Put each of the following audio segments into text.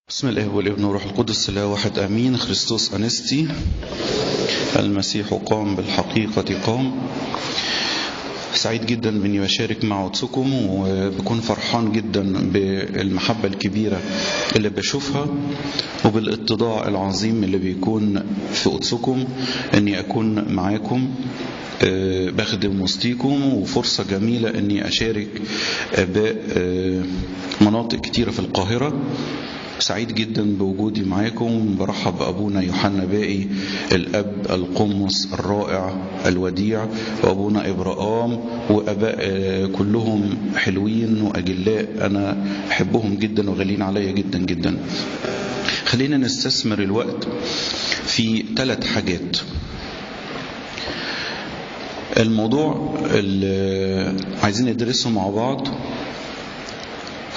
بسم الله والابن والروح القدس لا واحد امين. خريستوس انستي، المسيح قام بالحقيقة قام. سعيد جدا باني بشارك مع قدسكم، وبكون فرحان جدا بالمحبة الكبيرة اللي بشوفها وبالاتضاع العظيم اللي بيكون في قدسكم، اني اكون معاكم بخدم وسطيكم، وفرصة جميلة اني اشارك اباء مناطق كتيرة في القاهرة. سعيد جدا بوجودي معاكم. برحب بأبونا يوحنا باقي الأب القمص الرائع الوديع، وأبونا إبراهام، وأباء كلهم حلوين وأجلاء، أنا أحبهم جدا وغالين عليا جدا جدا. خلينا نستثمر الوقت في 3 حاجات. الموضوع اللي عايزين ندرسه مع بعض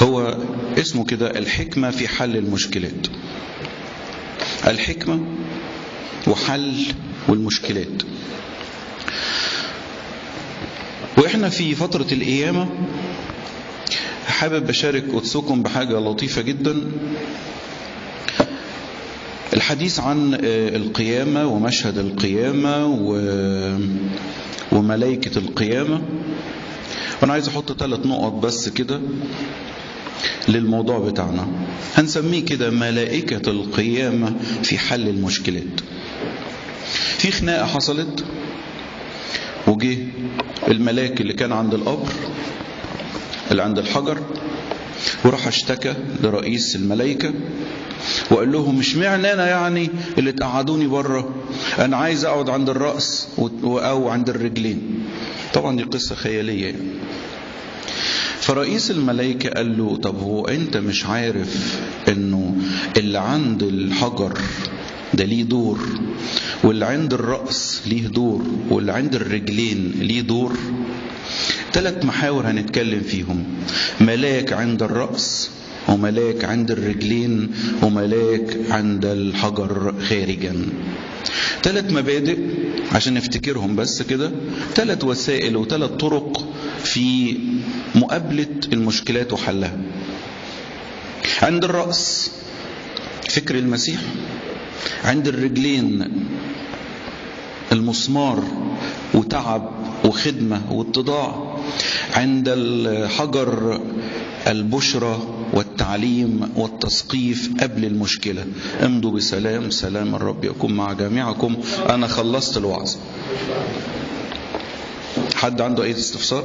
هو اسمه كده الحكمة في حل المشكلات. الحكمة وحل والمشكلات. وإحنا في فترة القيامة حابب أشارك قدسكم بحاجة لطيفة جدا. الحديث عن القيامة ومشهد القيامة وملائكة القيامة، وأنا عايز أحط 3 نقط بس كده للموضوع بتاعنا، هنسميه كده ملائكة القيامة في حل المشكلات. في خناقة حصلت، وجه الملاك اللي كان عند القبر اللي عند الحجر، وراح اشتكى لرئيس الملائكة وقال لهم مش معنى انا يعني اللي تقعدوني بره، انا عايز اقعد عند الرأس او عند الرجلين. طبعا دي قصة خيالية يعني. فرئيس الملائكة قال له طب هو انت مش عارف انه اللي عند الحجر ده ليه دور، واللي عند الرأس ليه دور، واللي عند الرجلين ليه دور؟ 3 محاور هنتكلم فيهم: ملاك عند الرأس، وملاك عند الرجلين، وملاك عند الحجر خارجا. 3 مبادئ عشان نفتكرهم بس كده، 3 وسائل و3 طرق في مقابلة المشكلات وحلها. عند الرأس فكر المسيح، عند الرجلين المسمار وتعب وخدمة واتضاع، عند الحجر البشرة والتعليم والتثقيف قبل المشكلة. امضوا بسلام، سلام الرب يكون مع جميعكم. أنا خلصت الوعظ. حد عنده أي استفسار؟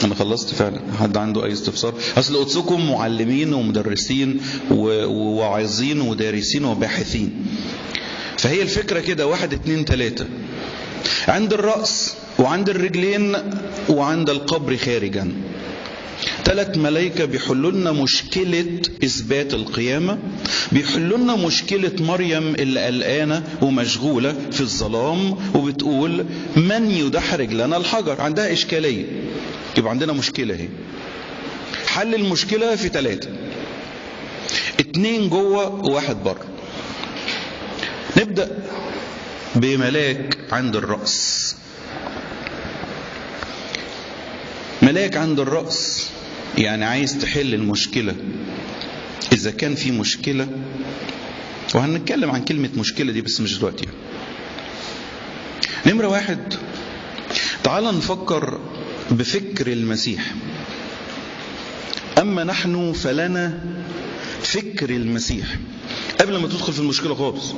أنا خلصت فعلا. حد عنده أي استفسار؟ أصل قدسكم معلمين ومدرسين وواعظين ودارسين وباحثين، فهي الفكرة كده 1 2 3: عند الرأس وعند الرجلين وعند القبر خارجا. 3 ملائكة بيحلوا لنا مشكلة إثبات القيامة، بيحلوا لنا مشكلة مريم اللي قلقانة ومشغولة في الظلام وبتقول من يدحرج لنا الحجر، عندها إشكالية. يبقى عندنا مشكلة اهي. حل المشكلة في 3: 2 جوه و1 بره. نبدأ بملاك عند الرأس. ملاك عند الرأس يعني عايز تحل المشكلة. إذا كان في مشكلة، وهنتكلم عن كلمة مشكلة دي بس مش دلوقتي. نمرة 1، تعال نفكر بفكر المسيح. أما نحن فلنا فكر المسيح. قبل ما تدخل في المشكلة خالص،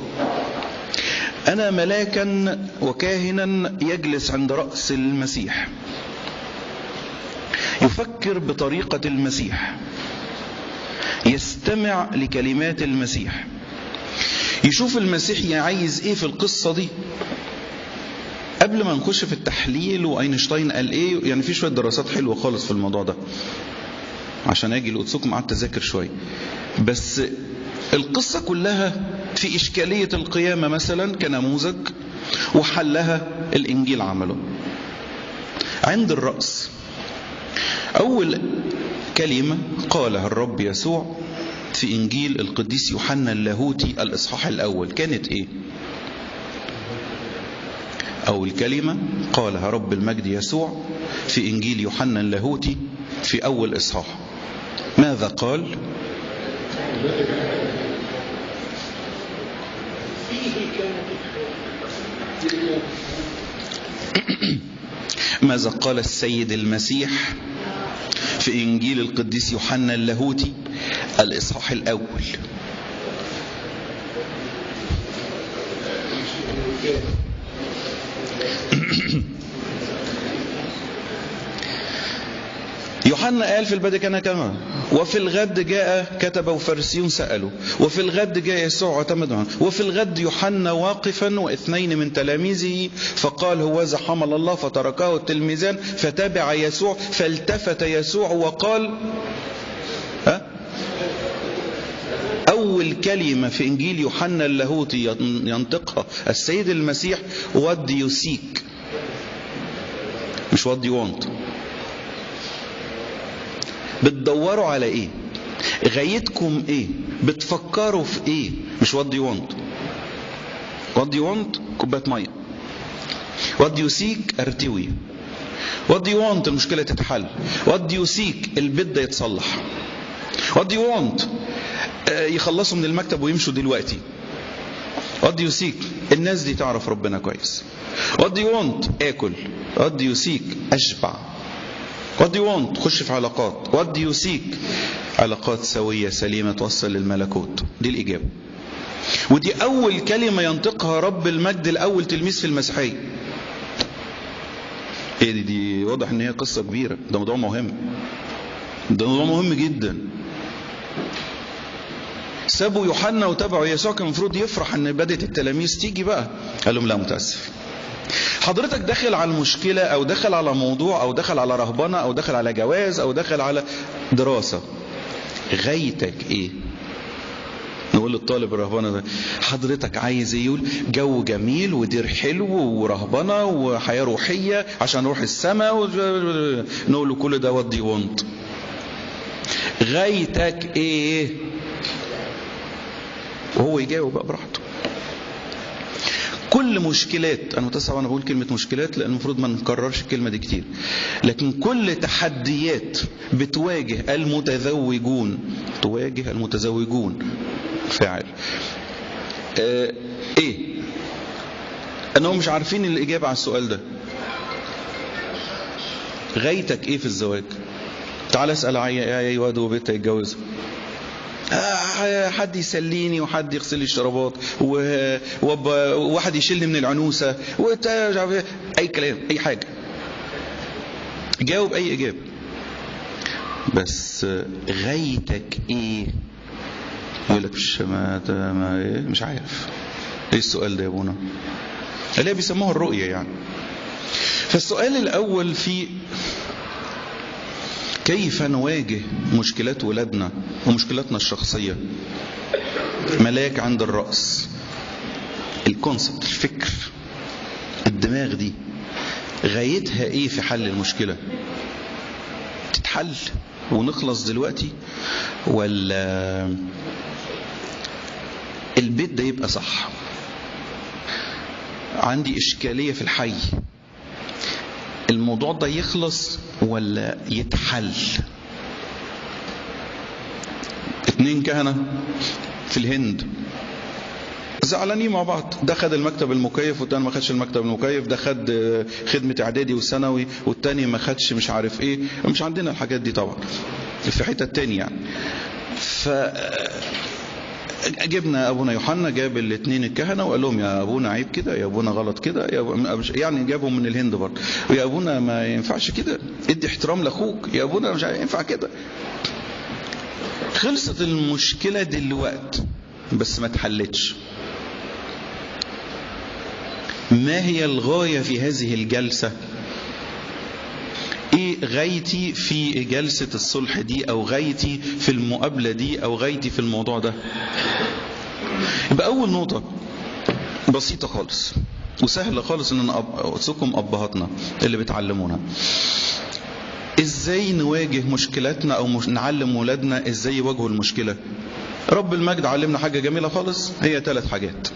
أنا ملاكا وكاهنا يجلس عند رأس المسيح، يفكر بطريقة المسيح، يستمع لكلمات المسيح، يشوف المسيح عايز ايه في القصة دي. قبل ما نخش في التحليل واينشتاين قال ايه، يعني في شوية دراسات حلوة خالص في الموضوع ده، عشان اجي لقدسكم قعدت اذاكر شوية. بس القصة كلها في إشكالية القيامة مثلا كنموذج، وحلها الإنجيل عمله. عند الرأس أول كلمة قالها الرب يسوع في إنجيل القديس يوحنا اللاهوتي الإصحاح الأول كانت إيه؟ أول كلمة قالها رب المجد يسوع في إنجيل يوحنا اللاهوتي في أول إصحاح؟ ماذا قال؟ ماذا قال السيد المسيح في إنجيل القديس يوحنا اللاهوتي الإصحاح الأول؟ يوحنا قال في البدء كان كما، وفي الغد جاء كتب وفرسيون سألوا، وفي الغد جاء يسوع واعتمد معه، وفي الغد يوحنا واقفا واثنين من تلاميذه، فقال هوذا حمل الله، فتركه التلميذان فتبع يسوع، فالتفت يسوع وقال. ها؟ أول كلمة في إنجيل يوحنا اللاهوتي ينطقها السيد المسيح what do you seek، مش what do you want. بتدوروا على ايه؟ غايتكم ايه؟ بتفكروا في ايه؟ مش what do you want. What do you want كوباية مية. What do you seek ارتوي. What do you want المشكلة تتحل. What do you seek البيت ده يتصلح. What do you want يخلصوا من المكتب ويمشوا دلوقتي. What do you seek الناس دي تعرف ربنا كويس. What do you want اكل. What do you seek اشبع. What do you want خش في علاقات. What do you seek علاقات سوية سليمة توصل للملكوت. دي الإجابة، ودي أول كلمة ينطقها رب المجد الأول تلميذ في المسيحية. إيه دي واضح إن هي قصة كبيرة، ده موضوع مهم، ده موضوع مهم جدا. سابوا يوحنا وتبعوا يسوع، كان المفروض يفرح إن بدأت التلاميذ تيجي بقى. قال لهم لا متأسف، حضرتك داخل على المشكلة أو داخل على موضوع أو داخل على رهبنة أو داخل على جواز أو داخل على دراسة، غايتك إيه؟ نقول للطالب الرهبنة ده حضرتك عايز إيه؟ يقول جو جميل ودير حلو ورهبنة وحياة روحية عشان نروح السماء. نقول له كل ده what do you want. غايتك إيه؟ وهو يجاوب بقى براحته. كل مشكلات، أنا متأسف أنا بقول كلمة مشكلات لأن المفروض ما نكررش الكلمة دي كتير، لكن كل تحديات بتواجه المتزوجون، تواجه المتزوجون فاعل إيه؟ أنهم مش عارفين الإجابة على السؤال ده. غايتك إيه في الزواج؟ تعال أسأل أي واد وبنت يتجوزوا، حد يسليني وحد يغسل لي الشرابات وواحد يشيلني من العنوسة، أي كلام، أي حاجة، جاوب أي إجابة، بس غايتك إيه؟ يقول لك مش ما إيه؟ مش عارف إيه السؤال ده يا ابونا، اللي بيسموها الرؤية يعني. فالسؤال الأول في كيف نواجه مشكلات ولادنا ومشكلاتنا الشخصية؟ ملاك عند الرأس، الكونسبت، الفكر، الدماغ دي غايتها ايه في حل المشكلة؟ تتحل ونخلص دلوقتي، ولا البيت ده يبقى صح؟ عندي إشكالية في الحي، الموضوع ده يخلص ولا يتحل؟ 2 كهنة في الهند زعلانين مع بعض، ده خد المكتب المكيف والتاني ما خدش المكتب المكيف، ده خد خدمة اعدادي وثانوي والتاني ما خدش مش عارف ايه. مش عندنا الحاجات دي طبعا في حتة تانية يعني. ف جبنا ابونا يوحنا، جاب الاثنين الكهنة وقال لهم يا ابونا عيب كده، يا ابونا غلط كده، يا أبونا يعني جابهم من الهند برضه، ويا ابونا ما ينفعش كده، ادي احترام لاخوك، يا ابونا مش ينفع كده. خلصت المشكلة دلوقتي بس ما اتحلتش. ما هي الغاية في هذه الجلسة؟ ايه غايتي في جلسة الصلح دي، او غايتي في المقابلة دي، او غايتي في الموضوع ده؟ يبقى اول نقطة بسيطة خالص وسهلة خالص ان انا اقصكم ابهاتنا اللي بتعلمونا ازاي نواجه مشكلاتنا، او نعلم ولادنا ازاي يواجهوا المشكلة. رب المجد علمنا حاجة جميلة خالص، هي 3 حاجات.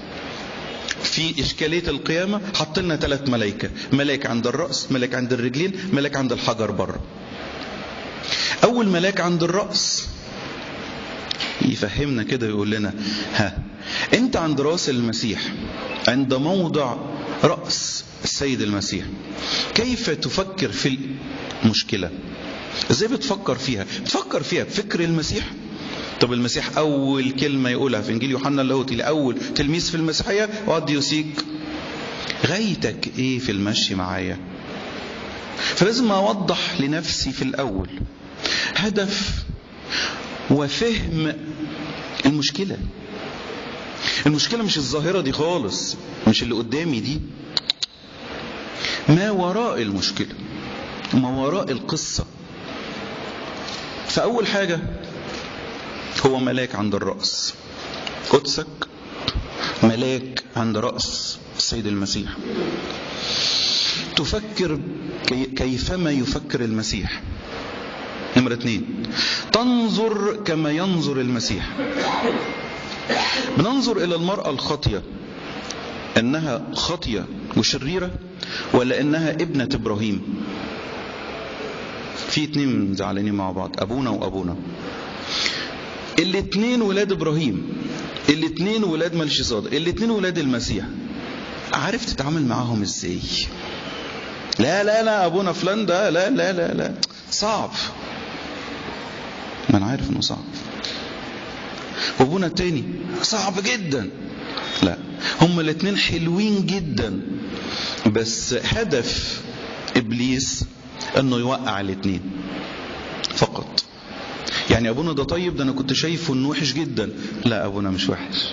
في إشكالية القيامة حط لنا 3 ملائكة، ملاك عند الرأس، ملاك عند الرجلين، ملاك عند الحجر بره. أول ملاك عند الرأس يفهمنا كده، يقول لنا ها أنت عند رأس المسيح، عند موضع رأس السيد المسيح، كيف تفكر في المشكلة؟ ازاي بتفكر فيها؟ بتفكر فيها بفكر المسيح؟ طب المسيح أول كلمة يقولها في إنجيل يوحنا اللاهوتي لأول تلميذ في المسيحية، وقد يوصيك غايتك إيه في المشي معايا؟ فلازم أوضح لنفسي في الأول هدف وفهم المشكلة. المشكلة مش الظاهرة دي خالص، مش اللي قدامي دي، ما وراء المشكلة، ما وراء القصة. فأول حاجة هو ملاك عند الرأس، قدسك ملاك عند رأس السيد المسيح. تفكر كيفما يفكر المسيح. نمرة 2، تنظر كما ينظر المسيح. بننظر إلى المرأة الخاطية أنها خاطية وشريرة، ولا أنها ابنة إبراهيم؟ في 2 زعلانين مع بعض، أبونا وأبونا، الاتنين ولاد إبراهيم، الاتنين ولاد ملشيصادق، الاتنين ولاد المسيح. عارف تتعامل معاهم ازاي؟ لا لا لا أبونا فلان ده لا لا لا لا، صعب. ما أنا عارف إنه صعب. وأبونا التاني صعب جدا. لا، هما الاتنين حلوين جدا، بس هدف إبليس إنه يوقع الاتنين فقط. يعني أبونا ده طيب، ده أنا كنت شايفه إنه وحش جدا. لا، أبونا مش وحش،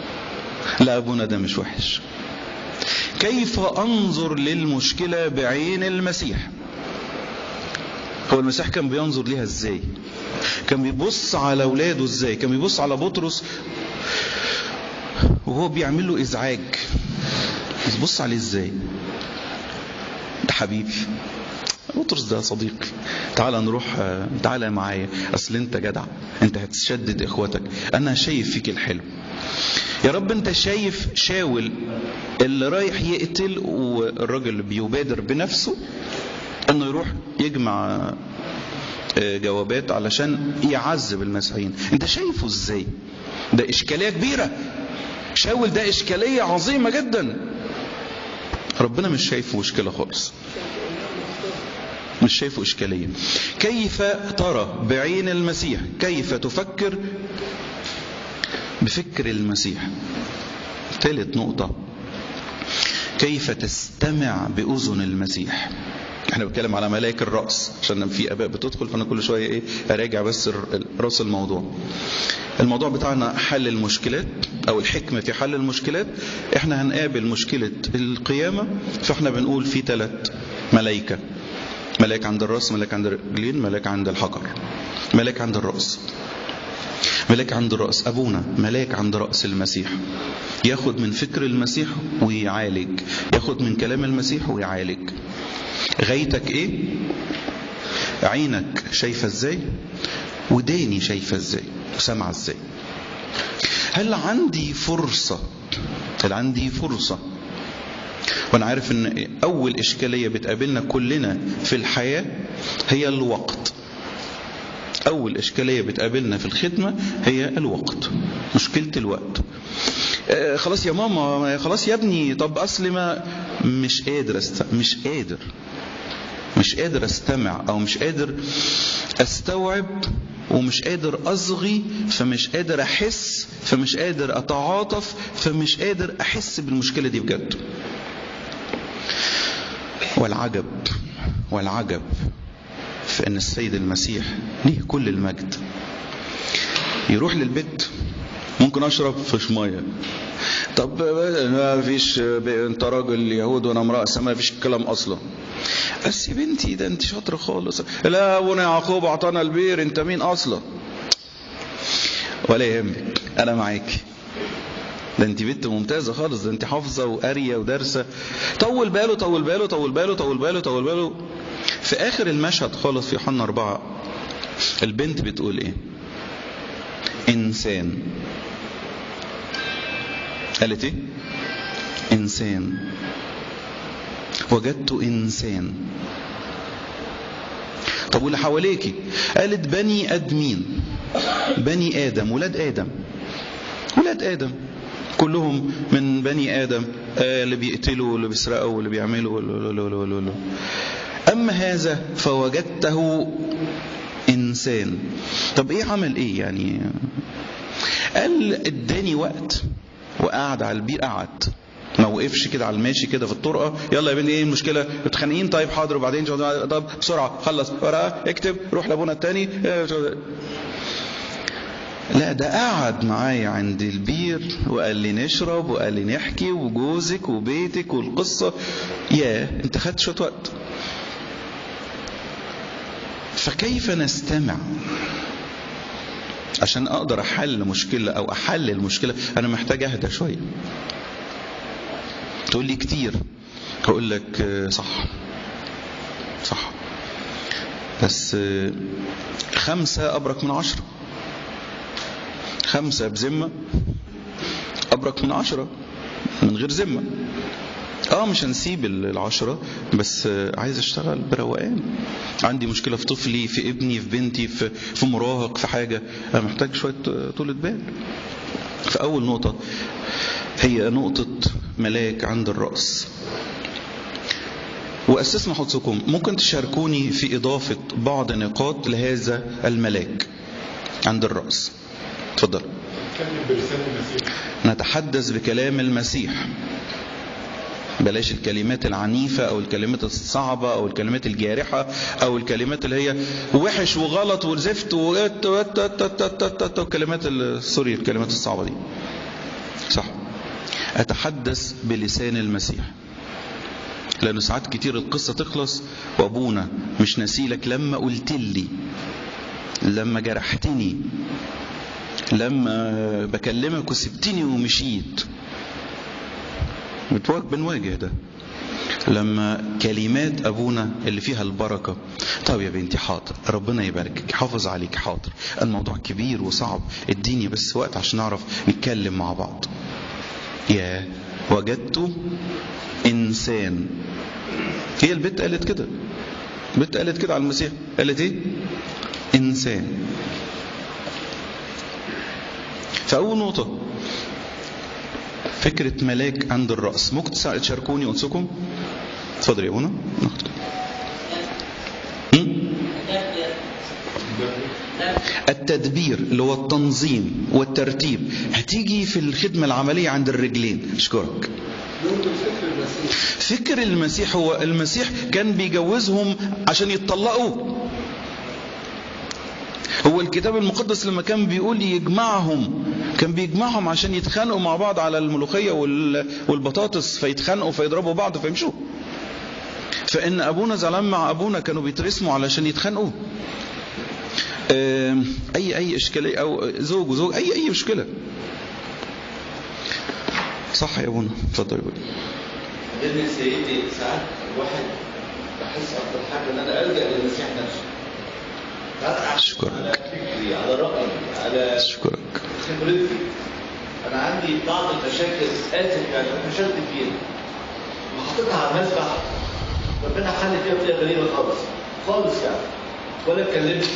لا أبونا ده مش وحش. كيف أنظر للمشكلة بعين المسيح؟ هو المسيح كان بينظر ليها إزاي؟ كان بيبص على أولاده إزاي؟ كان بيبص على بطرس وهو بيعمل له إزعاج، بيبص عليه إزاي؟ ده حبيبي بطرس، ده صديقي، تعال نروح، تعال معايا، أصل أنت جدع، أنت هتشدد إخوتك، أنا شايف فيك الحلو يا رب. أنت شايف شاول اللي رايح يقتل، والراجل بيبادر بنفسه أنه يروح يجمع جوابات علشان يعذب المسيحيين، أنت شايفه إزاي؟ ده إشكالية كبيرة، شاول ده إشكالية عظيمة جدا. ربنا مش شايفه مشكلة خالص، مش شايفه إشكالية. كيف ترى بعين المسيح؟ كيف تفكر بفكر المسيح؟ ثالث نقطة، كيف تستمع بأذن المسيح؟ احنا بنتكلم على ملاك الرأس عشان في آباء بتدخل، فأنا كل شوية ايه أراجع بس رأس الموضوع. الموضوع بتاعنا حل المشكلات أو الحكمة في حل المشكلات. احنا هنقابل مشكلة القيامة، فاحنا بنقول في 3 ملائكة، ملاك عند الرأس، ملاك عند الرجلين، ملاك عند الحجر. ملاك عند الرأس، ملاك عند الرأس، أبونا ملاك عند رأس المسيح، ياخد من فكر المسيح ويعالج، ياخد من كلام المسيح ويعالج. غايتك ايه؟ عينك شايفة ازاي؟ وداني شايفة ازاي؟ وسامعة ازاي؟ هل عندي فرصة؟ هل عندي فرصة؟ وانا عارف ان اول اشكالية بتقابلنا كلنا في الحياة هي الوقت. اول اشكالية بتقابلنا في الخدمة هي الوقت، مشكلة الوقت. خلاص يا ماما، خلاص يا ابني، طب اصل ما مش قادر مش قادر استمع، او مش قادر استوعب، ومش قادر اصغي، فمش قادر احس، فمش قادر اتعاطف، فمش قادر احس بالمشكلة دي بجد. والعجب، والعجب في ان السيد المسيح ليه كل المجد يروح للبيت، ممكن اشرب فيش ميه، طب ما فيش، انت راجل يهود وانا امرأة ما فيش الكلام اصلا، بس يا بنتي ده انت شاطره خالص، لا ابونا يعقوب اعطانا البير، انت مين اصلا؟ ولا يهمك انا معاك، ده انت بنت ممتازه خالص، ده انت حافظه وقاريه ودارسه. طول باله طول باله طول باله طول باله طول باله. في اخر المشهد خالص في يوحنا 4 البنت بتقول ايه؟ انسان. قالت ايه؟ إنسان. وجدت إنسان. طب واللي حواليكي؟ قالت بني آدمين، بني آدم، ولاد آدم، ولاد آدم كلهم من بني آدم، اللي بيقتلوا واللي بيسرقوا واللي بيعملوا. أما هذا فوجدته إنسان. طب إيه عمل إيه يعني؟ قال اداني وقت وقعد على البير، قعد ما وقفش كده على الماشي كده في الطرقه، يلا يا بني ايه المشكلة؟ متخانقين؟ طيب حاضر، وبعدين طب بسرعة خلص ورقة اكتب روح لابونا التاني. لا، ده قعد معايا عند البير وقال لي نشرب وقال لي نحكي وجوزك وبيتك والقصه. يا انت خدت شوية وقت. فكيف نستمع؟ عشان اقدر احل مشكلة او احلل المشكلة انا محتاج اهدى شوية. تقول لي كتير، هقول لك صح صح، بس 5 أبرك من 10، 5 بذمة أبرك من 10 من غير ذمة. مش هنسيب 10، بس عايز اشتغل بروقان. عندي مشكلة في طفلي، في ابني، في بنتي، في مراهق، في حاجة، انا محتاج شوية طولة بال. فأول نقطة هي نقطة ملاك عند الرأس. وأسسنا حدسكم، ممكن تشاركوني في إضافة بعض نقاط لهذا الملاك عند الرأس. تفضل. نتحدث بكلام المسيح، بلاش الكلمات العنيفة أو الكلمات الصعبة أو الكلمات الجارحة أو الكلمات اللي هي وحش وغلط وزفت والكلمات سوري الكلمات الصعبة دي. صح، أتحدث بلسان المسيح، لأنه ساعات كتير القصة تخلص وأبونا مش ناسيلك لما قلت لي، لما جرحتني، لما بكلمك وسبتني ومشيت. بنواجه ده لما كلمات أبونا اللي فيها البركة. طب يا بنتي حاضر، ربنا يباركك، حافظ عليك، حاضر، الموضوع كبير وصعب، اديني بس وقت عشان نعرف نتكلم مع بعض. يا وجدت إنسان. هي البت قالت كده، البت قالت كده على المسيح، قالت ايه؟ إنسان. فأول نقطة فكرة ملاك عند الرأس. ممكن تشاركوني أنسكم؟ اتفضل يا أبونا. التدبير اللي هو التنظيم والترتيب هتيجي في الخدمة العملية عند الرجلين. اشكرك. فكر المسيح، هو المسيح كان بيجوزهم عشان يتطلقوا. هو الكتاب المقدس لما كان بيقول يجمعهم كان بيجمعهم عشان يتخانقوا مع بعض على الملوخية والبطاطس، فيتخانقوا فيضربوا بعض فيمشوا. فإن أبونا زعلان مع أبونا كانوا بيترسموا علشان يتخانقوا. أي إشكالية أو زوج وزوج، أي مشكلة. صح يا أبونا، اتفضل يا أبونا. لأن سيدي ساعات الواحد بحس أكتر حاجة إن أنا ألجأ للمسيح نفسه. أشكرك. على فكري، على رأيي، على أشكرك. خبرتي. أنا عندي بعض المشاكل، آسف يعني مشاكل كبيرة وحطيتها على المذبح، ربنا حل فيها بطريقة غريبة خالص خالص يعني، ولا اتكلمت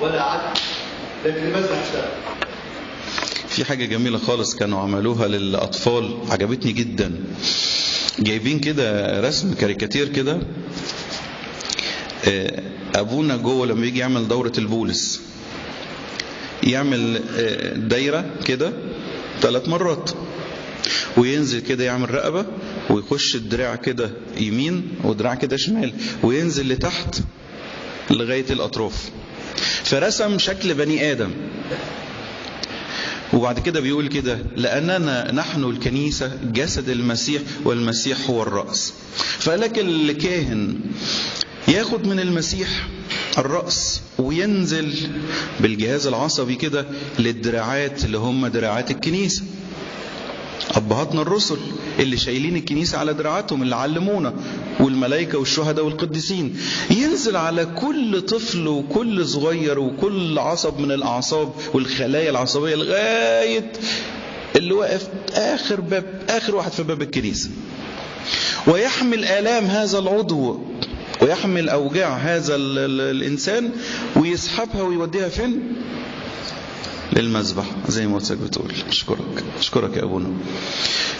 ولا قعدت، لكن المذبح اشتغل. في حاجة جميلة خالص كانوا عملوها للأطفال عجبتني جدا. جايبين كده رسم كاريكاتير كده، أبونا جوه لما يجي يعمل دورة البولس يعمل دايرة كده 3 مرات، وينزل كده يعمل رقبة، ويخش الدراع كده يمين ودراع كده شمال، وينزل لتحت لغاية الأطراف. فرسم شكل بني آدم. وبعد كده بيقول كده: لأننا نحن الكنيسة جسد المسيح والمسيح هو الرأس. فقالك الكاهن ياخد من المسيح الرأس وينزل بالجهاز العصبي كده للدراعات اللي هم دراعات الكنيسة، أبهاتنا الرسل اللي شايلين الكنيسة على دراعاتهم، اللي علمونا، والملائكة والشهداء والقديسين. ينزل على كل طفل وكل صغير وكل عصب من الأعصاب والخلايا العصبية لغاية اللي واقف آخر باب، آخر واحد في باب الكنيسة، ويحمل آلام هذا العضو ويحمل أوجاع هذا الإنسان ويسحبها ويوديها فين؟ للمذبح، زي ما قلتك بتقول. أشكرك، أشكرك يا أبونا.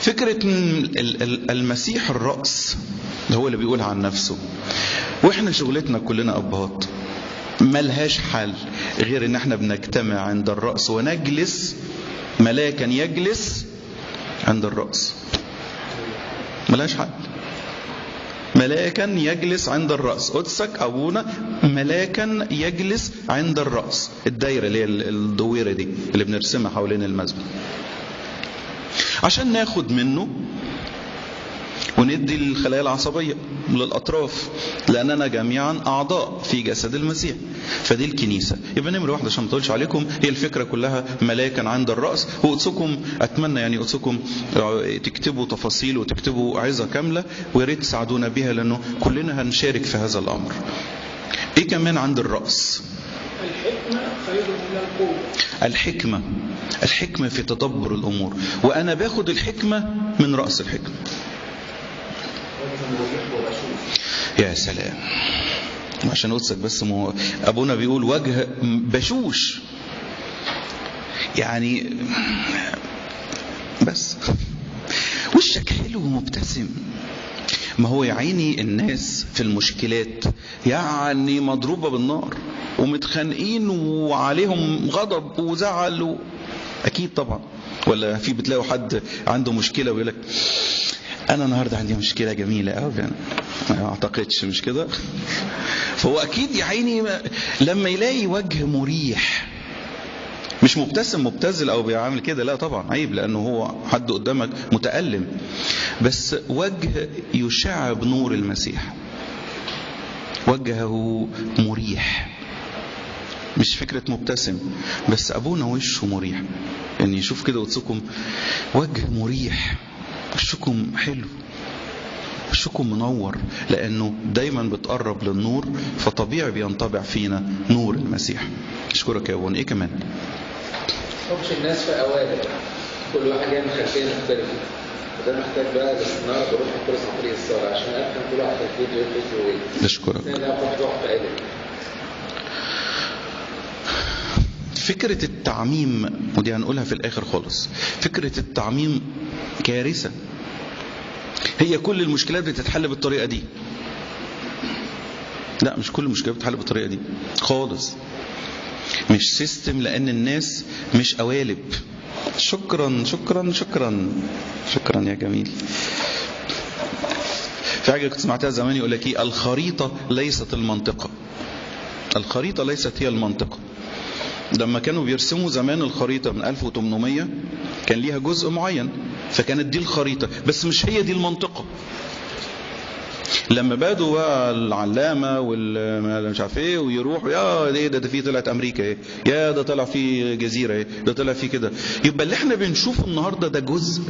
فكرة المسيح الرأس ده هو اللي بيقولها عن نفسه، وإحنا شغلتنا كلنا أبهات ملهاش حل غير إن احنا بنجتمع عند الرأس ونجلس ملاكا يجلس عند الرأس. ملهاش حل، ملاكا يجلس عند الرأس. قدسك أبونا ملاكا يجلس عند الرأس، الدايرة اللي هي الدويرة دي اللي بنرسمها حوالين المذبح، عشان ناخد منه وندي للخلايا العصبية للأطراف، لأننا جميعا أعضاء في جسد المسيح. فدي الكنيسة. يبقى نمرة واحدة عشان ما اطولش عليكم، هي الفكرة كلها ملاكا عند الرأس. وقدسكم أتمنى يعني قدسكم تكتبوا تفاصيل وتكتبوا عظة كاملة، ويا ريت تساعدونا بيها لأنه كلنا هنشارك في هذا الأمر. إيه كمان عند الرأس؟ الحكمة خير من القوة. الحكمة، الحكمة في تدبر الأمور، وأنا باخد الحكمة من رأس الحكمة. يا سلام، عشان قدسك بس مو أبونا بيقول وجه بشوش، يعني بس وشك حلو ومبتسم. ما هو يا عيني الناس في المشكلات يعني مضروبة بالنار ومتخانقين وعليهم غضب وزعل أكيد طبعا. ولا في بتلاقوا حد عنده مشكلة ويقول لك أنا النهاردة عندي مشكلة جميلة أوي، يعني ما أعتقدش، مش كده؟ فهو أكيد يا عيني لما يلاقي وجه مريح، مش مبتسم مبتذل أو بيعمل كده، لا طبعا عيب، لأنه هو حد قدامك متألم، بس وجه يشع بنور المسيح، وجهه مريح. مش فكرة مبتسم بس، أبونا وشه مريح، يعني يشوف كده وتسكم وجه مريح، وشكم حلو، وشكم منور، لأنه دايما بتقرب للنور، فطبيعي بينطبع فينا نور المسيح. أشكرك يا أبونا. إيه كمان؟ مش الناس في قوالب، كل واحد جاي من خلفية مختلفة، وده محتاج بقى الاستنارة بروح الكرس عن طريق الصلاة عشان أفهم كل واحد خلفيته إيه وإيه. أشكرك. فكرة التعميم، ودي هنقولها في الآخر خالص، فكرة التعميم كارثة. هي كل المشكلات بتتحل بالطريقة دي؟ لا، مش كل المشكلات بتتحل بالطريقة دي خالص. مش system، لأن الناس مش قوالب. شكرا شكرا شكرا شكرا يا جميل. في حاجة كنت سمعتها زمان يقول لك ايه؟ الخريطة ليست المنطقة. الخريطة ليست هي المنطقة. لما كانوا بيرسموا زمان الخريطة من 1800 كان ليها جزء معين، فكانت دي الخريطة، بس مش هي دي المنطقة. لما بدوا بقى العلامة والمش عارف ايه ويروحوا، يا ايه ده في طلعت امريكا، ايه يا ده طلع في جزيرة، ايه ده طلع في كده. يبقى اللي احنا بنشوفه النهاردة ده جزء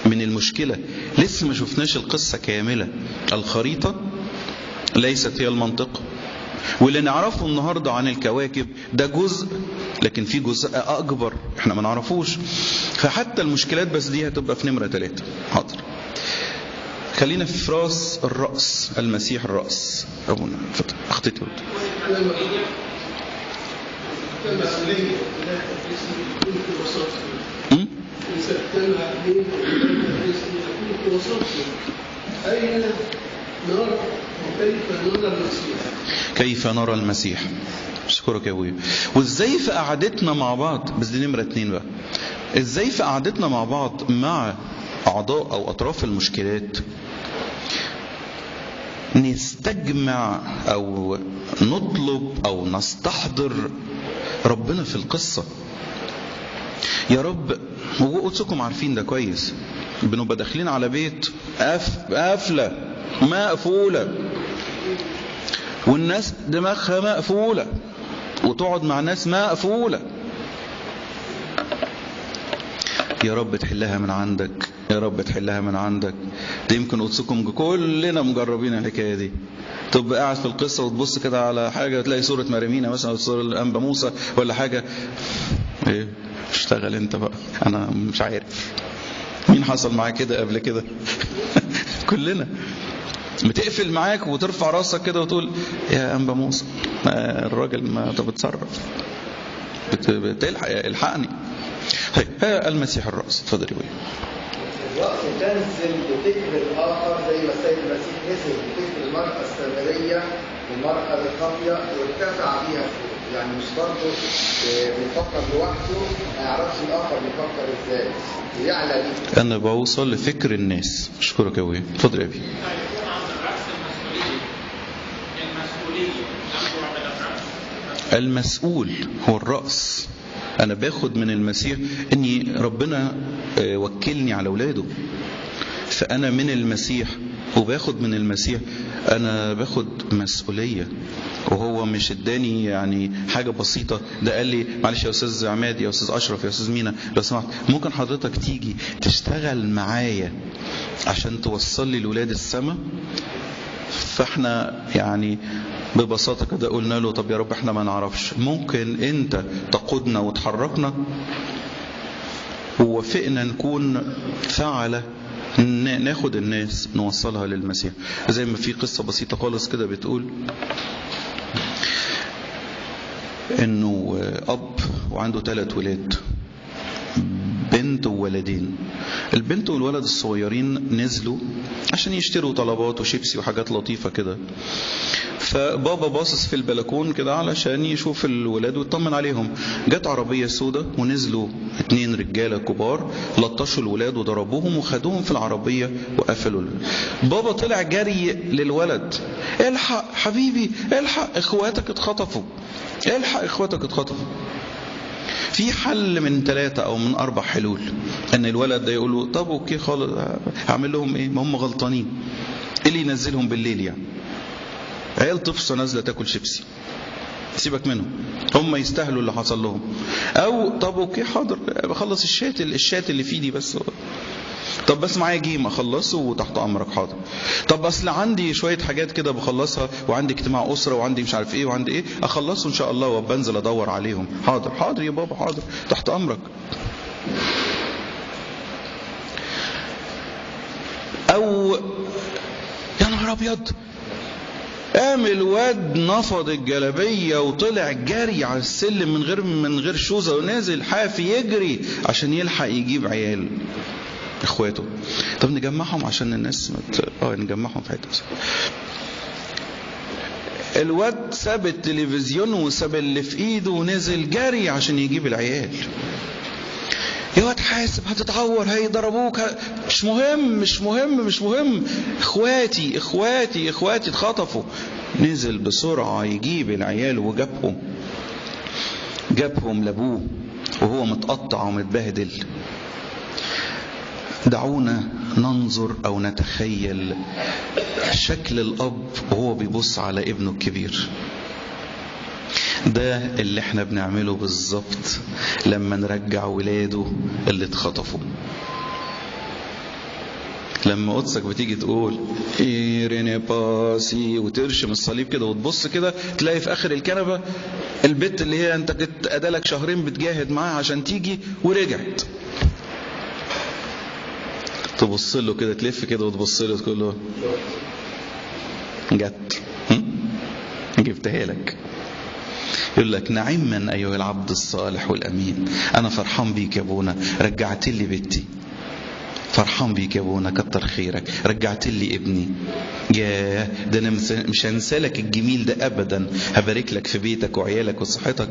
من المشكلة، لسه ما شفناش القصة كاملة. الخريطة ليست هي المنطقة، واللي نعرفه النهاردة عن الكواكب ده جزء، لكن في جزء أكبر احنا ما نعرفوش. فحتى المشكلات بس دي هتبقى في نمرة 3. حاضر، خلينا في راس الرأس، المسيح الرأس. أبونا أخطيت. كيف نرى المسيح؟ اشكرك يا ابويا. وازاي في قعدتنا مع بعض، بس دي نمرة 2 بقى، ازاي في قعدتنا مع بعض مع اعضاء او اطراف المشكلات نستجمع او نطلب او نستحضر ربنا في القصة. يا رب، وقدسكم عارفين ده كويس، بنبقى داخلين على بيت قافلة مقفولة، والناس دماغها مقفولة، وتقعد مع ناس مقفولة. يا رب تحلها من عندك، يا رب تحلها من عندك. ده يمكن قدسكم كلنا مجربين الحكاية دي. تبقى قاعد في القصة وتبص كده على حاجة، تلاقي صورة مريمينا مثلا، أو صورة الأنبا موسى ولا حاجة، ايه اشتغل انت بقى، انا مش عارف. مين حصل معاه كده قبل كده؟ كلنا بتقفل معاك وترفع راسك كده وتقول يا انبا موسى الراجل ما انت بتصرف، بتلحق الحقني. طيب المسيح الرأس، اتفضل يا ابويا. الرأس تنزل بفكر الآخر زي ما السيد المسيح نزل بفكر المرأة السامرية والمرأة الخاطية وارتفع بيها فوق. يعني مش برضه بيفكر لوحده، ما يعرفش الآخر بيفكر ازاي ويعلى بيه. أنا بوصل لفكر الناس. أشكرك يا ابويا، اتفضل يا ابي. المسؤول هو الرأس. أنا باخد من المسيح إني ربنا وكلني على أولاده، فأنا من المسيح وباخد من المسيح، أنا باخد مسؤولية. وهو مش اداني يعني حاجة بسيطة، ده قال لي معلش يا أستاذ عماد، يا أستاذ أشرف، يا أستاذ مينا، لو سمحت ممكن حضرتك تيجي تشتغل معايا عشان توصل لي الولاد السما. فاحنا يعني ببساطة كده قلنا له طب يا رب احنا ما نعرفش، ممكن انت تقودنا وتحركنا؟ ووافقنا نكون فعلة ناخد الناس نوصلها للمسيح. زي ما في قصة بسيطة خالص كده بتقول انه اب وعنده 3 ولاد، بنت وولدين. البنت والولد الصغيرين نزلوا عشان يشتروا طلبات وشيبسي وحاجات لطيفة كده، فبابا باصص في البلكون كده علشان يشوف الولاد ويطمن عليهم. جت عربية سودة ونزلوا 2 رجالة كبار، لطشوا الولاد وضربوهم وخدوهم في العربية وقفلوا الولاد. بابا طلع جري للولد، الحق حبيبي، الحق اخواتك اتخطفوا، الحق اخواتك اتخطفوا. في حل من 3 أو من 4 حلول، أن الولد ده يقول له طب okay خالص، هعمل لهم إيه؟ ما هم غلطانين، إيه اللي ينزلهم بالليل يعني؟ عيال طفسة نازلة تاكل شيبسي، سيبك منهم، هم يستاهلوا اللي حصل لهم. أو طب okay حاضر، بخلص الشات اللي في دي بس، طب بس معايا game اخلصه وتحت امرك، حاضر. طب اصل عندي شوية حاجات كده بخلصها، وعندي اجتماع اسره، وعندي مش عارف ايه، وعندي ايه، اخلصه ان شاء الله وبنزل ادور عليهم. حاضر حاضر يا بابا، حاضر تحت امرك. او يا نهار ابيض، قام الواد نفض الجلابية وطلع جري على السلم من غير شوزه، ونازل حافي يجري عشان يلحق يجيب عيال اخواته. طب نجمعهم عشان الناس نجمعهم في حتة. الواد ساب التلفزيون وساب اللي في ايده ونزل جري عشان يجيب العيال. يا واد حاسب هتتعور، هيضربوك، مش مهم مش مهم مش مهم، اخواتي اخواتي اخواتي اتخطفوا. نزل بسرعة يجيب العيال وجابهم، جابهم لابوه وهو متقطع ومتبهدل. دعونا ننظر أو نتخيل شكل الأب وهو بيبص على ابنه الكبير. ده اللي احنا بنعمله بالظبط لما نرجع ولاده اللي اتخطفوا. لما قدسك بتيجي تقول ايريني باسي وترشم الصليب كده وتبص كده، تلاقي في اخر الكنبة البت اللي هي انت كنت ادالك شهرين بتجاهد معاها عشان تيجي ورجعت. تبص له كده، تلف كده وتبص له تقول له جت، جبتها لك. يقول لك نعما ايها العبد الصالح والامين، انا فرحان بيك يا ابونا، رجعت لي بنتي، فرحان بيك يا ابونا، كتر خيرك، رجعت لي ابني. ياه ده انا مش هنسالك الجميل ده ابدا، هبارك لك في بيتك وعيالك وصحتك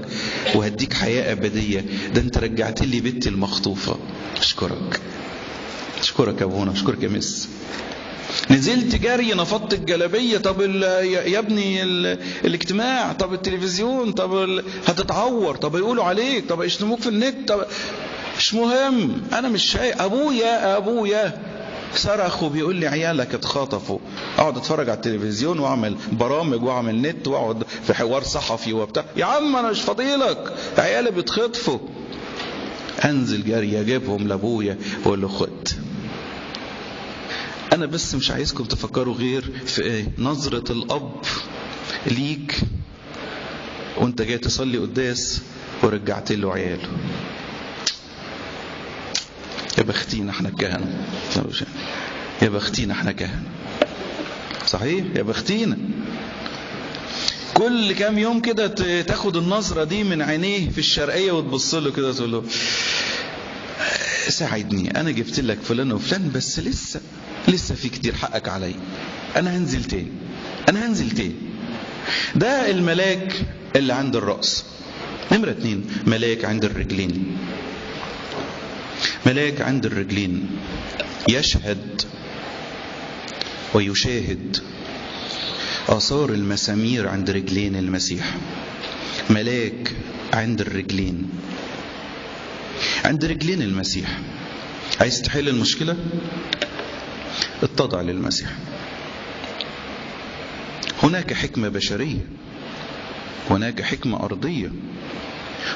وهديك حياة ابدية، ده انت رجعت لي بنتي المخطوفه، اشكرك اشكرك يا ابونا، اشكرك يا مس. نزلت جري نفضت الجلابية، طب يا ابني الاجتماع، طب التلفزيون، طب هتتعور، طب يقولوا عليك، طب يشتموك في النت، طب مش مهم، انا مش شايف. ابويا ابويا صرخ وبيقول لي عيالك اتخطفوا. اقعد اتفرج على التلفزيون واعمل برامج واعمل نت واقعد في حوار صحفي وبتاع، يا عم انا مش فاضيلك، عيالي بيتخطفوا. انزل جري اجيبهم لابويا واقول له خد. انا بس مش عايزكم تفكروا غير في ايه؟ نظرة الاب ليك وانت جاي تصلي قداس ورجعت له عياله. بختينا احنا الكهنة، يا بختينا احنا كهنة، صحيح يا بختينا. كل كام يوم كده تاخد النظرة دي من عينيه في الشرقية وتبص له كده تقول له ساعدني، انا جبت لك فلان وفلان، بس لسه في كتير، حقك عليا، انا هنزل تاني، انا هنزل تاني. ده الملاك اللي عند الرأس. نمرة 2، ملاك عند الرجلين. ملاك عند الرجلين يشهد ويشاهد آثار المسامير عند رجلين المسيح. ملاك عند الرجلين، عند رجلين المسيح. عايز تحل المشكلة؟ اتضع للمسيح. هناك حكمة بشرية، هناك حكمة أرضية،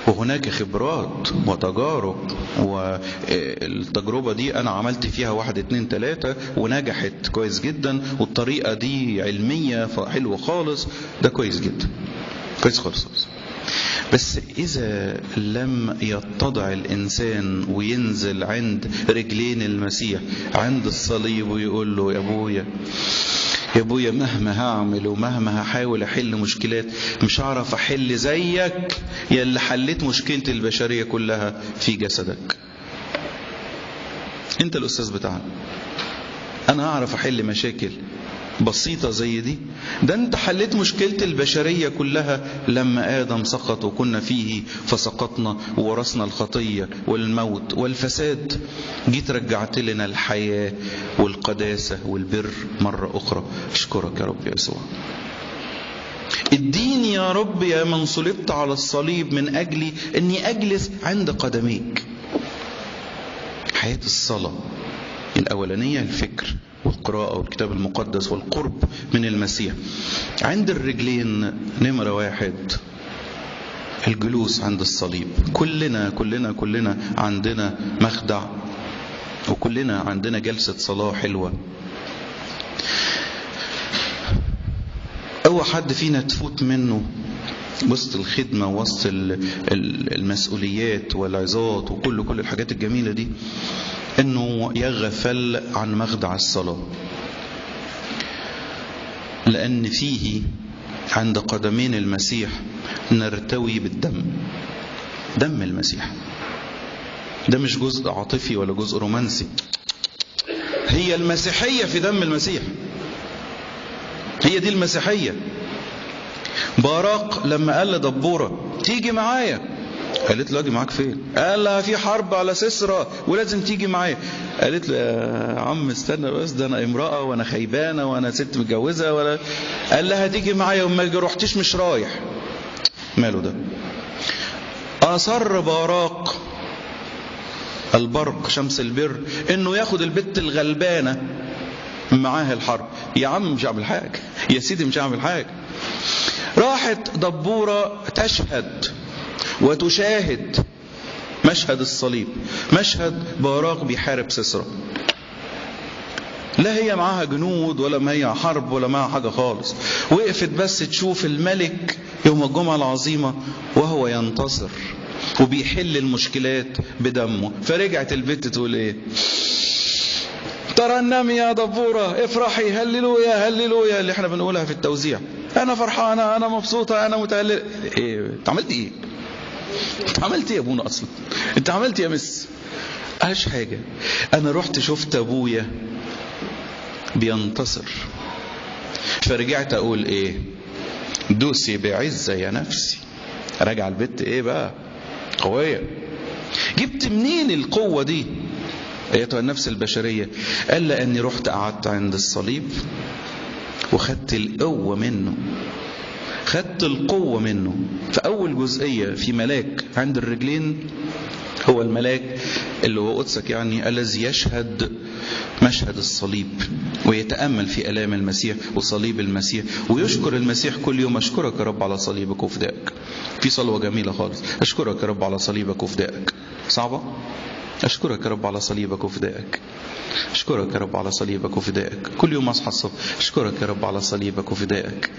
وهناك خبرات وتجارب، والتجربة دي أنا عملت فيها 1 2 3 ونجحت كويس جدا، والطريقة دي علمية فحلوة خالص، ده كويس جدا، كويس خالص. بس إذا لم يتضع الإنسان وينزل عند رجلين المسيح عند الصليب ويقول له يا أبويا يا أبويا، مهما هعمل ومهما هحاول أحل مشكلات مش هعرف أحل زيك يا اللي حليت مشكلة البشرية كلها في جسدك. أنت الأستاذ بتاعنا، أنا هعرف أحل مشاكل بسيطة زي دي؟ ده أنت حليت مشكلة البشرية كلها لما آدم سقط وكنا فيه فسقطنا وورثنا الخطية والموت والفساد، جيت رجعت لنا الحياة والقداسة والبر مرة أخرى. أشكرك يا رب يسوع. اديني يا رب يا من صلبت على الصليب من أجلي أني أجلس عند قدميك. حياة الصلاة الأولانية الفكر والقراءة والكتاب المقدس والقرب من المسيح. عند الرجلين نمرة 1 الجلوس عند الصليب. كلنا كلنا كلنا عندنا مخدع، وكلنا عندنا جلسة صلاة حلوة. أول حد فينا تفوت منه وسط الخدمة وسط المسؤوليات والعظات وكل الحاجات الجميلة دي انه يغفل عن مخدع الصلاة، لان فيه عند قدمين المسيح نرتوي بالدم، دم المسيح. ده مش جزء عاطفي ولا جزء رومانسي، هي المسيحية في دم المسيح، هي دي المسيحية. باراق لما قال لدبورة تيجي معايا، قالت له اجي معاك فين؟ قال لها في حرب على سسرة ولازم تيجي معايا. قالت له يا عم استنى بس، ده انا امرأة وانا خيبانة وانا ست متجوزة ولا. قال لها تيجي معايا وما روحتش مش رايح. ماله ده؟ اصر باراق البرق شمس البر انه ياخد البت الغلبانة معاه الحرب. يا عم مش هعمل حاجة، يا سيدي مش هعمل حاجة. راحت دبورة تشهد وتشاهد مشهد الصليب، مشهد باراق بيحارب سسرة. لا هي معاها جنود ولا ما هي حرب ولا معاها حاجة خالص، وقفت بس تشوف الملك يوم الجمعة العظيمة وهو ينتصر وبيحل المشكلات بدمه. فرجعت البت تقول ايه؟ ترنمي يا دبورة، افرحي، هللويا هللويا، اللي احنا بنقولها في التوزيع. انا فرحانة، انا مبسوطة، انا متهللة. ايه انت عملت ايه؟ انت عملت ايه يا ابونا اصلا؟ انت عملت ايه يا مس؟ قالش حاجة، انا رحت شفت ابويا بينتصر فرجعت اقول ايه؟ دوسي بعزة يا نفسي. راجع البت ايه بقى؟ قوية. جبت منين القوة دي ايتها النفس البشرية؟ قال لاني رحت قعدت عند الصليب وخدت القوة منه، خدت القوة منه. فأول جزئية في ملاك عند الرجلين هو الملاك اللي هو قدسك يعني، الذي يشهد مشهد الصليب ويتأمل في آلام المسيح وصليب المسيح ويشكر المسيح كل يوم. أشكرك يا رب على صليبك وفدائك. في صلوة جميلة خالص، أشكرك يا رب على صليبك وفدائك. صعبة؟ أشكرك يا رب على صليبك وفدائك. اشكرك يا رب على صليبك وفدائك. كل يوم اصحى الصبح اشكرك يا رب على صليبك وفدائك.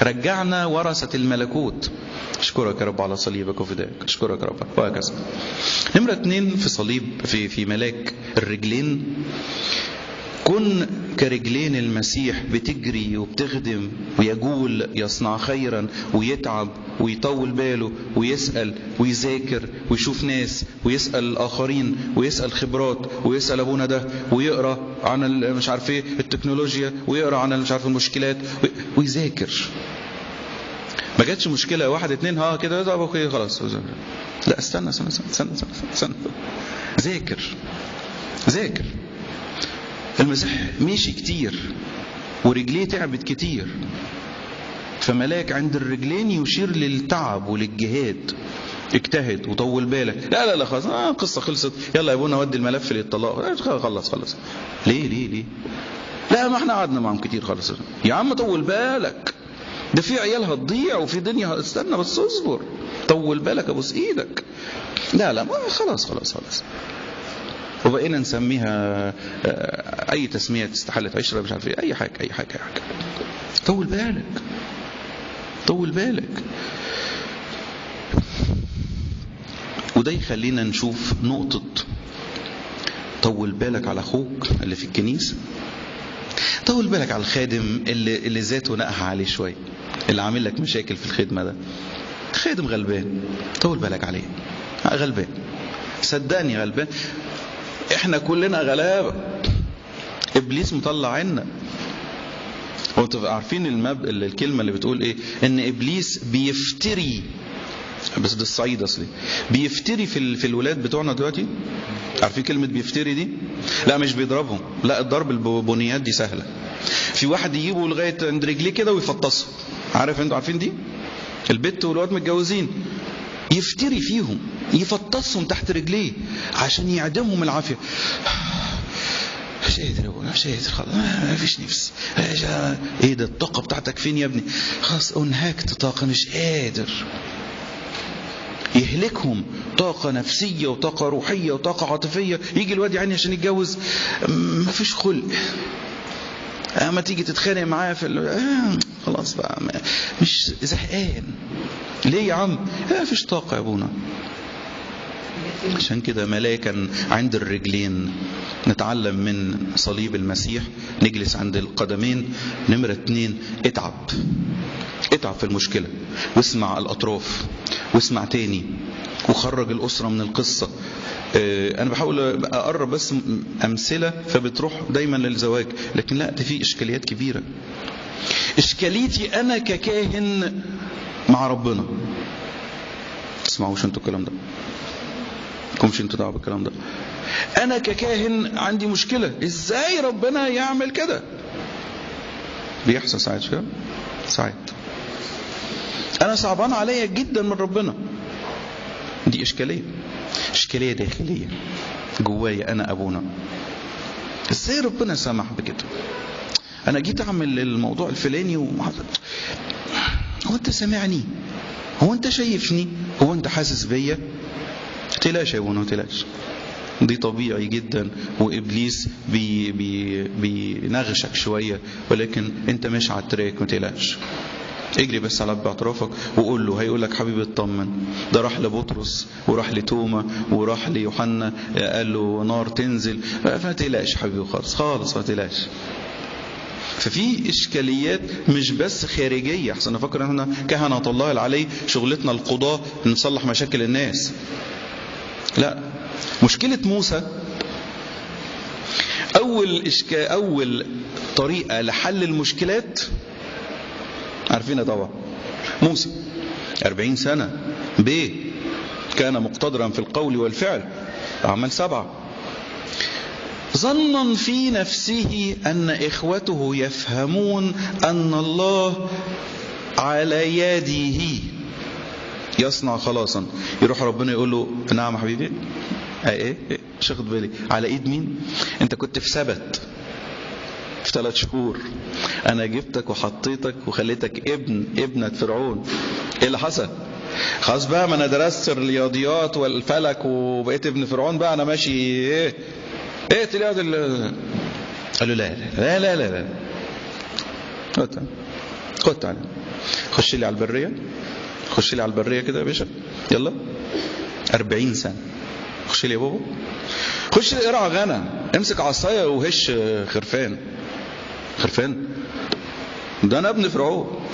رجعنا ورثة الملكوت، اشكرك يا رب على صليبك وفدائك، اشكرك يا رب، وهكذا. نمرة 2 في صليب في ملاك الرجلين، كن كرجلين المسيح، بتجري وبتخدم ويجول، يصنع خيرا ويتعب ويطول باله ويسأل ويذاكر ويشوف ناس ويسأل الآخرين ويسأل خبرات ويسأل أبونا ده، ويقرأ عن مش عارف ايه التكنولوجيا، ويقرأ عن مش عارف المشكلات ويذاكر. ما جاتش مشكلة 1 2 ها كده طب okay خلاص، لا استنى استنى استنى استنى, استنى. ذاكر ذاكر. المسيح مشي كتير ورجليه تعبت كتير، فملاك عند الرجلين يشير للتعب وللجهاد. اجتهد وطول بالك. لا لا لا خلاص، القصة خلصت، يلا يا ابونا ودي الملف للطلاق، خلص خلص. ليه ليه ليه؟ لا ما احنا قعدنا معهم كتير خالص. يا عم طول بالك، ده في عيال هتضيع وفي دنيا، استنى بس اصبر، طول بالك ابوس ايدك. لا لا ما خلاص خلاص خلاص. وبقينا نسميها اي تسميه، استحالة عشرة، مش عارف ايه، اي حاجة اي حاجة اي حاجة. طول بالك طول بالك. وده يخلينا نشوف نقطة طول بالك على اخوك اللي في الكنيسة، طول بالك على الخادم اللي ذاته نقح عليه شوية، اللي عامل لك مشاكل في الخدمة، ده خادم غلبان، طول بالك عليه، غلبان، صدقني غلبان. احنا كلنا غلابة، ابليس مطلع عنا. وانتوا عارفين الكلمة اللي بتقول ايه؟ ان ابليس بيفتري، بس ده الصعيد اصلي، بيفتري في الولاد بتوعنا دلوقتي. عارفين كلمة بيفتري دي؟ لا مش بيضربهم، لا الضرب البنيات دي سهلة. في واحد يجيبه لغاية عند رجليه كده ويفطسه، عارف انتوا عارفين دي؟ البت والواد متجوزين، يفتري فيهم، يفطسهم تحت رجليه عشان يعدمهم العافية. مش قادر يا ابونا، مش قادر خلاص، ما فيش نفس. ايه ده الطاقة بتاعتك فين يا ابني؟ خلاص انهكت طاقة، مش قادر. يهلكهم طاقة نفسية وطاقة روحية وطاقة عاطفية. يجي الواد يعني عشان يتجوز ما فيش خلق، اما تيجي تتخانق معاه في خلاص بقى مش زهقان. ليه يا عم؟ ما فيش طاقة يا ابونا. عشان كده ملاكا عند الرجلين، نتعلم من صليب المسيح، نجلس عند القدمين. نمرة 2، اتعب، اتعب في المشكلة، واسمع الأطراف، واسمع تاني، وخرج الأسرة من القصة. أنا بحاول أقرب بس أمثلة فبتروح دايما للزواج، لكن لا، ده في إشكاليات كبيرة. إشكاليتي أنا ككاهن مع ربنا، تسمعوش انتوا الكلام ده، كمش انتوا دعوة بالكلام ده. أنا ككاهن عندي مشكلة، إزاي ربنا يعمل كده؟ بيحصل ساعات كده، ساعات أنا صعبان عليا جدا من ربنا. دي إشكالية، إشكالية داخلية جوايا أنا أبونا. إزاي ربنا سمح بكده؟ أنا جيت أعمل الموضوع الفلاني هو أنت سامعني؟ هو أنت شايفني؟ هو أنت حاسس بيا؟ تلاش يا ابونا، تلاش، دي طبيعي جدا، وإبليس بي بي بينغشك شوية، ولكن أنت ماشي على ال track، ما تقلقش. اجري بس على باعترافك وقول له، هيقول لك حبيبي اطمن، ده راح لبطرس وراح لتوما وراح ليوحنا قال له نار تنزل، فما تقلقش حبيبي خالص خالص، ما تقلقش. ففي إشكاليات مش بس خارجية. احسن نفكر ان احنا كهنة الله العلي شغلتنا القضاة نصلح مشاكل الناس. لا، مشكلة موسى أول طريقة لحل المشكلات عارفينها طبعا. موسى 40 سنة ب كان مقتدرا في القول والفعل، أعمال 7، ظنا في نفسه أن إخوته يفهمون أن الله على يده يصنع خلاصا. يروح ربنا يقول له نعم حبيبي، ايه مش واخد بالي، على ايد مين؟ انت كنت في سبت في 3 شهور، انا جبتك وحطيتك وخليتك ابن ابنة فرعون. ايه اللي حصل؟ خلاص بقى، ما انا درست الرياضيات والفلك وبقيت ابن فرعون بقى، انا ماشي ايه. اقتل يا قال له لا لا لا لا لا، خد تعالى، خد تعالى، خش لي على البرية، خش لي على البرية كده يا باشا، يلا 40 سنة، خش لي يا بابا، خش لي ارعى غنم، امسك عصاية وهش خرفان. خرفان؟ ده انا ابن فرعون،